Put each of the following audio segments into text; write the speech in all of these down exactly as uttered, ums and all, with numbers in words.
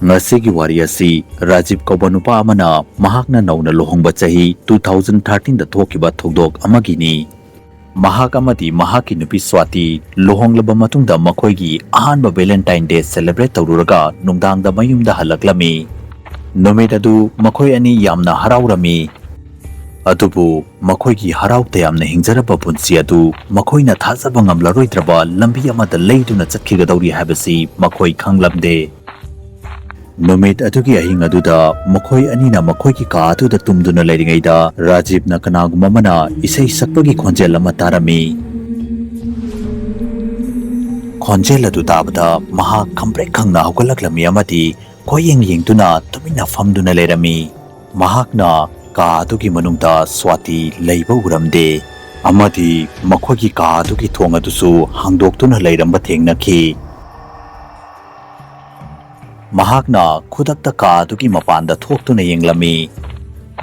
ꯉꯁꯤꯒꯤ ꯋꯥꯔꯤ ꯑꯁꯤ ꯔꯥꯖꯤꯕ ꯀꯧꯕ ꯅꯨꯄꯥ ꯑꯃꯅ ꯃꯍꯥꯛꯅ ꯅꯧꯅ ꯂꯨꯍꯣꯡꯕ ꯆꯍꯤ two thousand thirteen ꯗ ꯊꯣꯛꯈꯤꯕ ꯊꯧꯗꯣꯛ ꯑꯃꯒꯤꯅꯤ꯫ ꯃꯍꯥꯛ ꯑꯃꯗꯤ ꯃꯍꯥꯛꯀꯤ ꯅꯨꯄꯤ ꯁ꯭ꯋꯥꯇꯤ ꯂꯨꯍꯣꯡꯂꯕ ꯃꯇꯨꯡꯗ ꯃꯈꯣꯏꯒꯤ ꯑꯍꯥꯟꯕ Valentine Day celebrate ꯇꯧꯔꯨꯔꯒ ꯅꯨꯡꯗꯥꯡꯗ ꯃꯌꯨꯝꯗ ꯍꯜꯂꯛꯂꯝꯃꯤ꯫ ꯅꯨꯃꯤꯠ ꯑꯗꯨ ꯃꯈꯣꯏ ꯑꯅꯤ ꯌꯥꯝꯅ ꯍꯔꯥꯎꯔꯝꯃꯤ꯫ ꯑꯗꯨꯕꯨ ꯃꯈꯣꯏꯒꯤ ꯍꯔꯥꯎ ꯇꯌꯥꯝꯅ ꯍꯤꯡꯖꯔꯕ ꯄꯨꯟꯁꯤ ꯑꯗꯨ ꯃꯈꯣꯏꯅ ꯊꯥꯖꯕ ꯉꯝꯂꯔꯣꯏꯗ꯭ꯔꯕ ꯂꯝꯕꯤ ꯑꯃꯗ ꯂꯩꯗꯨꯅ ꯆꯠꯈꯤꯒꯗꯧꯔꯤ ꯍꯥꯏꯕꯁꯤ ꯃꯈꯣꯏ ꯈꯪꯂꯝꯗꯦ꯫ ꯅꯨꯃꯤꯠ ꯑꯗꯨꯒꯤ ꯑꯍꯤꯡ ꯑꯗꯨꯗ ꯃꯈꯣꯏ ꯑꯅꯤꯅ ꯃꯈꯣꯏꯒꯤ ꯀꯥ ꯑꯗꯨꯗ ꯇꯨꯝꯗꯨꯅ ꯂꯩꯔꯤꯉꯩꯗ ꯔꯥꯖꯤꯕꯅ ꯀꯅꯥꯒꯨꯝꯕ ꯑꯃꯅ ꯏꯁꯩ ꯁꯛꯄꯒꯤ ꯈꯣꯟꯖꯦꯜ ꯑꯃ ꯇꯥꯔꯝꯃꯤ꯫ ꯈꯣꯟꯖꯦꯜ ꯑꯗꯨ ꯇꯥꯕꯗ ꯃꯍꯥꯛ ꯈꯪꯄ꯭ꯔꯦꯛ ꯈꯪꯅ ꯍꯧꯒꯠꯂꯛꯂꯝꯃꯤ ꯑꯃꯗꯤ ꯀꯣꯏꯌꯦꯡ ꯌꯦꯡꯗꯨꯅ ꯇꯨꯃꯤꯟꯅ ꯐꯝꯗꯨꯅ ꯂꯩꯔꯝꯃꯤ꯫ ꯃꯍꯥꯛꯅ ꯀꯥ ꯑꯗꯨꯒꯤ ꯃꯅꯨꯡꯗ ꯁ꯭ꯋꯥꯇꯤ ꯂꯩꯕ ꯎꯔꯝꯗꯦ ꯑꯃꯗꯤ ꯃꯈꯣꯏꯒꯤ ꯀꯥ ꯑꯗꯨꯒꯤ ꯊꯣꯡ ꯑꯗꯨꯁꯨ ꯍꯥꯡꯗꯣꯛꯇꯨꯅ ꯂꯩꯔꯝꯕ ꯊꯦꯡꯅꯈꯤ꯫ ꯃꯍꯥꯛꯅ ꯈꯨꯗꯛꯇ ꯀꯥ ꯑꯗꯨꯒꯤ ꯃꯄꯥꯟꯗ ꯊꯣꯛꯇꯨꯅ ꯌꯦꯡꯂꯝꯃꯤ꯫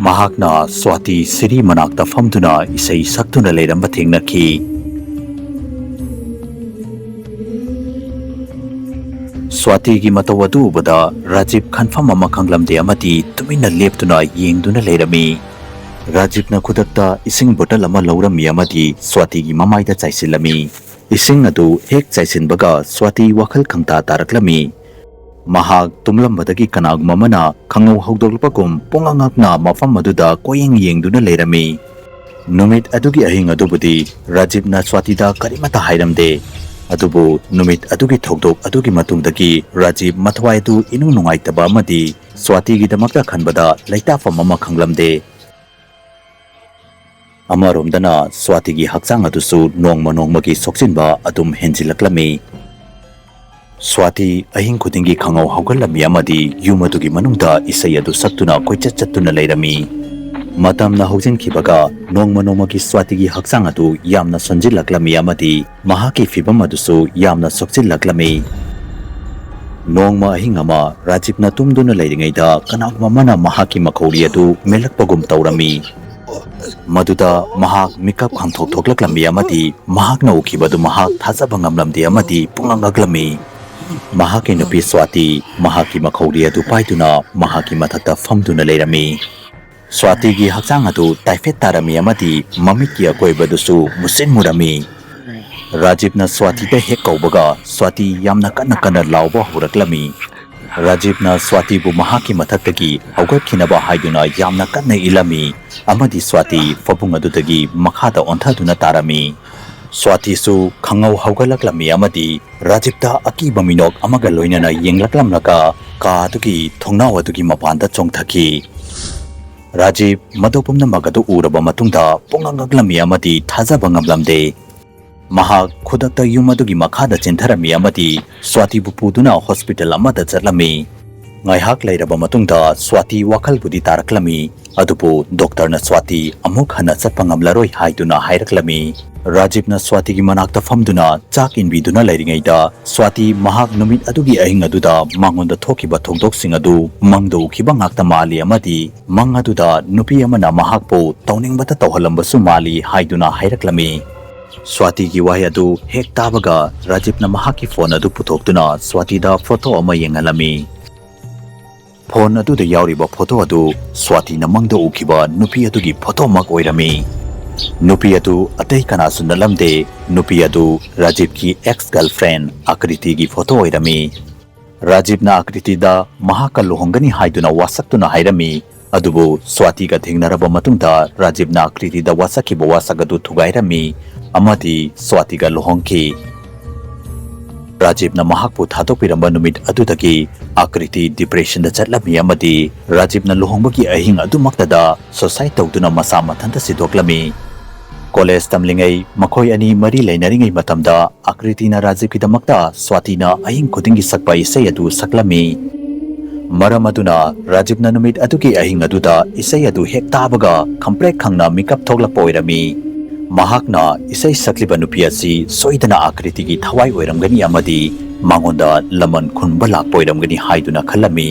ꯃꯍꯥꯛꯅ ꯁ꯭ꯋꯥꯇꯤ ꯁꯤꯔꯤ ꯃꯅꯥꯛꯇ ꯐꯝꯗꯨꯅ ꯏꯁꯩ ꯁꯛꯇꯨꯅ ꯂꯩꯔꯝꯕ ꯊꯦꯡꯅꯈꯤ꯫ ꯁ꯭ꯋꯥꯇꯤꯒꯤ ꯃꯇꯧ ꯑꯗꯨ ꯎꯕꯗ ꯔꯥꯖꯤꯕ ꯈꯟꯐꯝ ꯑꯃ ꯈꯪꯂꯝꯗꯦ ꯑꯃꯗꯤ ꯇꯨꯃꯤꯟꯅ ꯂꯦꯞꯇꯨꯅ ꯌꯦꯡꯗꯨꯅ ꯂꯩꯔꯝꯃꯤ꯫ ꯔꯥꯖꯤꯕꯅ ꯈꯨꯗꯛꯇ ꯏꯁꯤꯡ ꯕꯣꯇꯜ ꯑꯃ ꯂꯧꯔꯝꯃꯤ ꯑꯃꯗꯤ ꯁ꯭ꯋꯥꯇꯤꯒꯤ ꯃꯃꯥꯏꯗ ꯆꯥꯏꯁꯤꯜꯂꯝꯃꯤ꯫ ꯏꯁꯤꯡ ꯑꯗꯨ ꯍꯦꯛ ꯆꯥꯏꯁꯤꯟꯕꯒ ꯁ꯭ꯋꯥꯇꯤ ꯋꯥꯈꯜ ꯈꯪꯇꯥ ꯇꯥꯔꯛꯂꯝꯃꯤ꯫ ꯃꯍꯥꯛ ꯇꯨꯝꯂꯝꯕꯗꯒꯤ ꯀꯅꯥꯒꯨꯝꯕ ꯑꯃꯅ ꯈꯪꯍꯧ ꯍꯧꯗꯣꯛꯂꯛꯄꯒꯨꯝ ꯄꯨꯡꯉꯛ ꯉꯛꯅ ꯃꯐꯝ ꯑꯗꯨꯗ ꯀꯣꯏꯌꯦꯡ ꯌꯦꯡꯗꯨꯅ ꯂꯩꯔꯝꯃꯤ꯫ ꯅꯨꯃꯤꯠ ꯑꯗꯨꯒꯤ ꯑꯍꯤꯡ ꯑꯗꯨꯕꯨꯗꯤ ꯔꯥꯖꯤꯕꯅ ꯁ꯭ꯋꯥꯇꯤꯗ ꯀꯔꯤꯃꯠꯇ ꯍꯥꯏꯔꯝꯗꯦ꯫ ꯑꯗꯨꯕꯨ ꯅꯨꯃꯤꯠ ꯑꯗꯨꯒꯤ ꯊꯧꯗꯣꯛ ꯑꯗꯨꯒꯤ ꯃꯇꯨꯡꯗꯒꯤ ꯔꯥꯖꯤꯕ ꯃꯊ꯭ꯋꯥꯏ ꯑꯗꯨ ꯏꯅꯨꯡ ꯅꯨꯡꯉꯥꯏꯇꯕ ꯑꯃꯗꯤ ꯁ꯭ꯋꯥꯇꯤꯒꯤꯗꯃꯛꯇ ꯈꯟꯕꯗ ꯂꯩꯇꯥꯐꯝ ꯑꯃ ꯈꯪꯂꯝꯗꯦ꯫ ꯑꯃꯔꯣꯝꯗꯅ ꯁ꯭ꯋꯥꯇꯤꯒꯤ ꯍꯛꯆꯥꯡ ꯑꯗꯨꯁꯨ ꯅꯣꯡꯃ ꯅꯣꯡꯃꯒꯤ ꯁꯣꯛꯆꯤꯟꯕ ꯑꯗꯨꯝ ꯍꯦꯟꯖꯤꯜꯂꯛꯂꯝꯃꯤ꯫ ꯁ꯭ꯋꯥꯇꯤ ꯑꯍꯤꯡ ꯈꯨꯗꯤꯡꯒꯤ ꯈꯪꯍꯧ ꯍꯧꯒꯠꯂꯝꯃꯤ ꯑꯃꯗꯤ ꯌꯨꯝ ꯑꯗꯨꯒꯤ ꯃꯅꯨꯡꯗ ꯏꯁꯩ ꯑꯗꯨ ꯁꯛꯇꯨꯅ ꯀꯣꯏꯆꯠ ꯆꯠꯇꯨꯅ ꯂꯩꯔꯝꯃꯤ꯫ ꯃꯇꯝꯅ ꯍꯧꯖꯤꯟꯈꯤꯕꯒ ꯅꯣꯡꯃ ꯅꯣꯡꯃꯒꯤ ꯁ꯭ꯋꯥꯇꯤꯒꯤ ꯍꯛꯆꯥꯡ ꯑꯗꯨ ꯌꯥꯝꯅ ꯁꯣꯟꯖꯤꯜꯂꯛꯂꯝꯃꯤ ꯑꯃꯗꯤ ꯃꯍꯥꯛꯀꯤ ꯐꯤꯚꯝ ꯑꯗꯨꯁꯨ ꯌꯥꯝꯅ ꯁꯣꯛꯆꯤꯜꯂꯛꯂꯝꯃꯤ꯫ ꯅꯣꯡꯃ ꯑꯍꯤꯡ ꯑꯃ ꯔꯥꯖꯤꯕꯅ ꯇꯨꯝꯗꯨꯅ ꯂꯩꯔꯤꯉꯩꯗ ꯀꯅꯥꯒꯨꯝꯕ ꯑꯃꯅ ꯃꯍꯥꯛꯀꯤ ꯃꯈꯧꯔꯤ ꯑꯗꯨ ꯃꯦꯜꯂꯛꯄꯒꯨꯝ ꯇꯧꯔꯝꯃꯤ꯫ ꯃꯗꯨꯗ ꯃꯍꯥꯛ ꯃꯤꯀꯞ ꯈꯪꯊꯣꯛ ꯊꯣꯛꯂꯛꯂꯝꯃꯤ ꯑꯃꯗꯤ ꯃꯍꯥꯛꯅ ꯎꯈꯤꯕꯗꯨ ꯃꯍꯥꯛ ꯊꯥꯖꯕ ꯉꯝꯂꯝꯗꯦ ꯑꯃꯗꯤ ꯄꯨꯡꯉꯛ ꯉꯛꯂꯝꯃꯤ꯫ ꯃꯍꯥꯛꯀꯤ ꯅꯨꯄꯤ ꯁ꯭ꯋꯥꯇꯤ ꯃꯍꯥꯛꯀꯤ ꯃꯈꯧꯔꯤ ꯑꯗꯨ ꯄꯥꯏꯗꯨꯅ ꯃꯍꯥꯛꯀꯤ ꯃꯊꯛꯇ ꯐꯝꯗꯨꯅ ꯂꯩꯔꯝꯃꯤ꯫ ꯁ꯭ꯋꯥꯇꯤꯒꯤ ꯍꯛꯆꯥꯡ ꯑꯗꯨ ꯇꯥꯏꯐꯦꯠ ꯇꯥꯔꯝꯃꯤ ꯑꯃꯗꯤ ꯃꯃꯤꯠꯀꯤ ꯑꯀꯣꯏꯕꯗꯨꯁꯨ ꯃꯨꯁꯤꯟ ꯃꯨꯔꯝꯃꯤ꯫ ꯔꯥꯖꯤꯕꯅ ꯁ꯭ꯋꯥꯇꯤꯗ ꯍꯦꯛ ꯀꯧꯕꯒ ꯁ꯭ꯋꯥꯇꯤ ꯌꯥꯝꯅ ꯀꯟꯅ ꯀꯟꯅ ꯂꯥꯎꯕ ꯍꯧꯔꯛꯂꯝꯃꯤ꯫ ꯔꯥꯖꯤꯕꯅ ꯁ꯭ꯋꯥꯇꯤꯕꯨ ꯃꯍꯥꯛꯀꯤ ꯃꯊꯛꯇꯒꯤ ꯍꯧꯒꯠꯈꯤꯅꯕ ꯍꯥꯏꯗꯨꯅ ꯌꯥꯝꯅ ꯀꯟꯅ ꯏꯜꯂꯝꯃꯤ ꯑꯃꯗꯤ ꯁ꯭ꯋꯥꯇꯤ ꯐꯃꯨꯡ ꯑꯗꯨꯗꯒꯤ ꯃꯈꯥꯗ ꯑꯣꯟꯊꯗꯨꯅ ꯇꯥꯔꯝꯃꯤ꯫ ꯁ꯭ꯋꯥꯇꯤꯁꯨ ꯈꯪꯍꯧ ꯍꯧꯒꯠꯂꯛꯂꯝꯃꯤ ꯑꯃꯗꯤ ꯔꯥꯖꯤꯕꯇ ꯑꯀꯤꯕ ꯃꯤꯅꯣꯛ ꯑꯃꯒ ꯂꯣꯏꯅꯅ ꯌꯦꯡꯂꯛꯂꯝꯂꯒ ꯀꯥ ꯑꯗꯨꯒꯤ ꯊꯣꯡꯅꯥꯎ ꯑꯗꯨꯒꯤ ꯃꯄꯥꯟꯗ ꯆꯣꯡꯊꯈꯤ꯫ ꯔꯥꯖꯤꯕ ꯃꯗꯨ ꯄꯨꯝꯅꯃꯛ ꯑꯗꯨ ꯎꯔꯕ ꯃꯇꯨꯡꯗ ꯄꯨꯡꯉꯛ ꯉꯛꯂꯝꯃꯤ ꯑꯃꯗꯤ ꯊꯥꯖꯕ ꯉꯝꯂꯝꯗꯦ꯫ ꯃꯍꯥꯛ ꯈꯨꯗꯛꯇ ꯌꯨꯝ ꯑꯗꯨꯒꯤ ꯃꯈꯥꯗ ꯆꯦꯟꯊꯔꯝꯃꯤ ꯑꯃꯗꯤ ꯁ꯭ꯋꯥꯇꯤꯕꯨ ꯄꯨꯗꯨꯅ ꯍꯣꯁꯄꯤꯇꯥꯜ ꯑꯃꯗ ꯆꯠꯂꯝꯃꯤ꯫ ꯉꯥꯏꯍꯥꯛ ꯂꯩꯔꯕ ꯃꯇꯨꯡꯗ ꯁ꯭ꯋꯥꯇꯤ ꯋꯥꯈꯜꯕꯨꯗꯤ ꯇꯥꯔꯛꯂꯝꯃꯤ, ꯑꯗꯨꯕꯨ ꯗꯣꯛꯇꯔꯅ ꯁ꯭ꯋꯥꯇꯤ ꯑꯃꯨꯛ ꯍꯟꯅ ꯆꯠꯄ ꯉꯝꯂꯔꯣꯏ ꯍꯥꯏꯗꯨꯅ ꯍꯥꯏꯔꯛꯂꯝꯃꯤ꯫ ꯔꯥꯖꯤꯕꯅ ꯁ꯭ꯋꯥꯇꯤꯒꯤ ꯃꯅꯥꯛꯇ ꯐꯝꯗꯨꯅ ꯆꯥꯛ ꯏꯟꯕꯤꯗꯨꯅ ꯂꯩꯔꯤꯉꯩꯗ ꯁ꯭ꯋꯥꯇꯤ ꯃꯍꯥꯛ ꯅꯨꯃꯤꯠ ꯑꯗꯨꯒꯤ ꯑꯍꯤꯡ ꯑꯗꯨꯗ ꯃꯉꯣꯟꯗ ꯊꯣꯛꯈꯤꯕ ꯊꯧꯗꯣꯛꯁꯤꯡ ꯑꯗꯨ ꯃꯪꯗ ꯎꯈꯤꯕ ꯉꯥꯛꯇ ꯃꯥꯜꯂꯤ ꯑꯃꯗꯤ ꯃꯪ ꯑꯗꯨꯗ ꯅꯨꯄꯤ ꯑꯃꯅ ꯃꯍꯥꯛꯄꯨ ꯇꯧꯅꯤꯡꯕꯇ ꯇꯧꯍꯜꯂꯝꯕꯁꯨ ꯃꯥꯜꯂꯤ ꯍꯥꯏꯗꯨꯅ ꯍꯥꯏꯔꯛꯂꯝꯃꯤ꯫ ꯁ꯭ꯋꯥꯇꯤꯒꯤ ꯋꯥꯍꯩ ꯑꯗꯨ ꯍꯦꯛ ꯇꯥꯕꯒ ꯔꯥꯖꯤꯕꯅ ꯃꯍꯥꯛꯀꯤ ꯐꯣꯟ ꯑꯗꯨ ꯄꯨꯊꯣꯛꯇꯨꯅ ꯁ꯭ꯋꯥꯇꯤꯗ ꯐꯣꯇꯣ ꯑꯃ ꯌꯦꯡꯍꯜꯂꯝꯃꯤ꯫ ꯐꯣꯟ ꯑꯗꯨꯗ ꯌꯥꯎꯔꯤꯕ ꯐꯣꯇꯣ ꯑꯗꯨ ꯁ꯭ꯋꯥꯇꯤꯅ ꯃꯪꯗ ꯎꯈꯤꯕ ꯅꯨꯄꯤ ꯑꯗꯨꯒꯤ ꯐꯣꯇꯣꯃꯛ ꯑꯣꯏꯔꯝꯃꯤ꯫ ꯅꯨꯄꯤ ꯑꯗꯨ ꯑꯇꯩ ꯀꯅꯥꯁꯨ ꯅꯠꯂꯝꯗꯦ, ꯅꯨꯄꯤ ꯑꯗꯨ ꯔꯥꯖꯤꯕꯀꯤ ꯑꯦꯛꯁ ꯒꯔꯜꯐ꯭ꯔꯦꯟ ꯑꯀ꯭ꯔꯤꯇꯤꯒꯤ ꯐꯣꯇꯣ ꯑꯣꯏꯔꯝꯃꯤ꯫ ꯔꯥꯖꯤꯕꯅ ꯑꯀ꯭ꯔꯤꯇꯤꯗ ꯃꯍꯥꯛꯀ ꯂꯨꯍꯣꯡꯒꯅꯤ ꯍꯥꯏꯗꯨꯅ ꯋꯥꯁꯛꯇꯨꯅ ꯍꯥꯏꯔꯝꯃꯤ꯫ ꯑꯗꯨꯕꯨ ꯁ꯭ꯋꯥꯇꯤꯒ ꯊꯦꯡꯅꯔꯕ ꯃꯇꯨꯡꯗ ꯔꯥꯖꯤꯕꯅ ꯑꯀ꯭ꯔꯤꯇꯤꯗ ꯋꯥꯁꯛꯈꯤꯕ ꯋꯥꯁꯛ ꯑꯗꯨ ꯊꯨꯒꯥꯏꯔꯝꯃꯤ ꯑꯃꯗꯤ ꯁ꯭ꯋꯥꯇꯤꯒ ꯂꯨꯍꯣꯡꯈꯤ꯫ ꯔꯥꯖꯤꯕꯅ ꯃꯍꯥꯛꯄꯨ ꯊꯥꯗꯣꯛꯄꯤꯔꯝꯕ ꯅꯨꯃꯤꯠ ꯑꯗꯨꯗꯒꯤ ꯑꯀ꯭ꯔꯤꯇꯤ ꯗꯤꯄ꯭ꯔꯦꯁꯟꯗ ꯆꯠꯂꯝꯃꯤ ꯑꯃꯗꯤ ꯔꯥꯖꯤꯕꯅ ꯂꯨꯍꯣꯡꯕꯒꯤ ꯑꯍꯤꯡ ꯑꯗꯨꯃꯛꯇꯗ ꯁꯨꯁꯥꯏꯗ ꯇꯧꯗꯨꯅ ꯃꯁꯥ ꯃꯊꯟꯇ ꯁꯤꯗꯣꯛꯂꯝꯃꯤ꯫ ꯀꯣꯂꯦꯖ ꯇꯝꯂꯤꯉꯩ ꯃꯈꯣꯏ ꯑꯅꯤ ꯃꯔꯤ ꯂꯩꯅꯔꯤꯉꯩ ꯃꯇꯝꯗ ꯑꯀ꯭ꯔꯤꯇꯤꯅ ꯔꯥꯖꯤꯕꯀꯤꯗꯃꯛꯇ ꯁ꯭ꯋꯥꯇꯤꯅ ꯑꯍꯤꯡ ꯈꯨꯗꯤꯡꯒꯤ ꯁꯛꯄ ꯏꯁꯩ ꯑꯗꯨ ꯁꯛꯂꯝꯃꯤ꯫ ꯃꯔꯝ ꯑꯗꯨꯅ ꯔꯥꯖꯤꯕꯅ ꯅꯨꯃꯤꯠ ꯑꯗꯨꯒꯤ ꯑꯍꯤꯡ ꯑꯗꯨꯗ ꯏꯁꯩ ꯑꯗꯨ ꯍꯦꯛ ꯇꯥꯕꯒ ꯈꯪꯄ꯭ꯔꯦꯛ ꯈꯪꯅ ꯃꯤꯀꯞ ꯊꯣꯛꯂꯛꯄ ꯑꯣꯏꯔꯝꯃꯤ꯫ ꯃꯍꯥꯛꯅ ꯏꯁꯩ ꯁꯛꯂꯤꯕ ꯅꯨꯄꯤ ꯑꯁꯤ ꯁꯣꯏꯗꯅ ꯑꯀ꯭ꯔꯤꯇꯤꯒꯤ ꯊꯋꯥꯏ ꯑꯣꯏꯔꯝꯒꯅꯤ ꯑꯃꯗꯤ ꯃꯉꯣꯟꯗ ꯂꯃꯟ ꯈꯨꯝꯕ ꯂꯥꯛꯄ ꯑꯣꯏꯔꯝꯒꯅꯤ ꯍꯥꯏꯗꯨꯅ ꯈꯜꯂꯝꯃꯤ꯫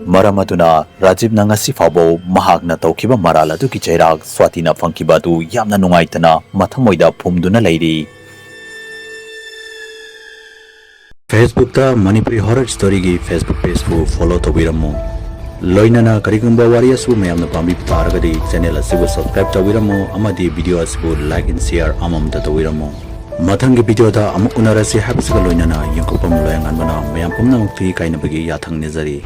ꯃꯔꯝ ꯑꯗꯨꯅ ꯔꯥꯖꯤꯕꯅ ꯉꯁꯤ ꯐꯥꯎꯕ ꯃꯍꯥꯛꯅ ꯇꯧꯈꯤꯕ ꯃꯔꯥꯜ ꯑꯗꯨꯒꯤ ꯆꯩꯔꯥꯛ ꯁ꯭ꯋꯥꯇꯤꯅ ꯐꯪꯈꯤꯕ ꯑꯗꯨ ꯌꯥꯝꯅ ꯅꯨꯡꯉꯥꯏꯇꯅ ꯃꯊꯃꯣꯏꯗ ꯐꯨꯝꯗꯨꯅ ꯂꯩꯔꯤ꯫ Facebook ꯇ Manipuri Horror Story ꯒꯤ Facebook page ꯄꯨ follow ꯇꯧꯕꯤꯔꯝꯃꯨ꯫ ꯂꯣꯏꯅꯅ ꯀꯔꯤꯒꯨꯝꯕ ꯋꯥꯔꯤ ꯑꯁꯤꯕꯨ ꯃꯌꯥꯝꯅ ꯄꯥꯝꯕꯤꯕ ꯇꯥꯔꯒꯗꯤ channel ꯑꯁꯤꯕꯨ subscribe ꯇꯧꯕꯤꯔꯝꯃꯨ ꯑꯃꯗꯤ video ꯑꯁꯤꯕꯨ like and share ꯑꯃꯃꯝꯇ ꯇꯧꯕꯤꯔꯝꯃꯨ꯫ ꯃꯊꯪꯒꯤ video ꯗ ꯑꯃꯨꯛ ꯎꯅꯔꯁꯤ ꯍꯥꯏꯕꯁꯤꯒ ꯂꯣꯏꯅꯅ ꯌꯦꯡꯊꯣꯛꯐꯝ ꯂꯣꯌꯥꯉꯥꯟꯕꯅ ꯃꯌꯥꯝ ꯄꯨꯝꯅꯃꯛꯀꯤ ꯀꯥꯏꯅꯕꯒꯤ ꯌꯥꯊꯪ ꯅꯤꯖꯔꯤ꯫